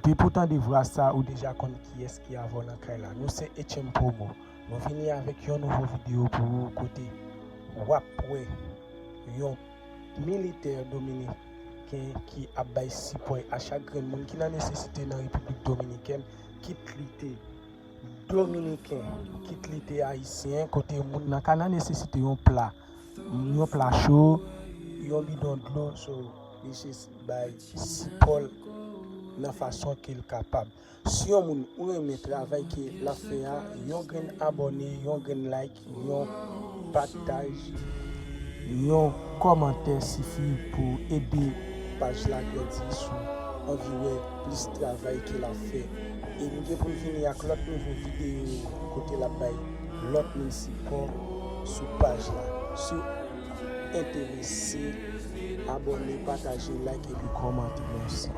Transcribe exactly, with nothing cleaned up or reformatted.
Depi w tande vwa sa, ou deja konn kiyès ki avè w nan kay la. Nou se H M Promo. Nou vini avèk yon nouvo videyo pou ou kote w ap wè yon militè dominiken ki ap bay sipò a chak grenn moun ki nan nesesite nan Repiblik Dominikèn, kit li te dominiken, kit li te ayisyen, kote moun nan ka nan nesesite yon pla, yon pla cho, yon bidon dlo, so, misye bay sipò l nan fason ke l kapab. Si yon moun ou renmen travay ke l ap fè a, yon grenn abòne, yon grenn like, yon pataj, yon kòmantè sifi pou ede paj la grandi sou anvi wè plis travay ke l ap fè. E nou gen pou n vini ak lòt nouvo videyo kote l ap bay lòt moun sipò sou paj la. Si w enterese, abòne, pataje, like epi kòmante. Mèsi.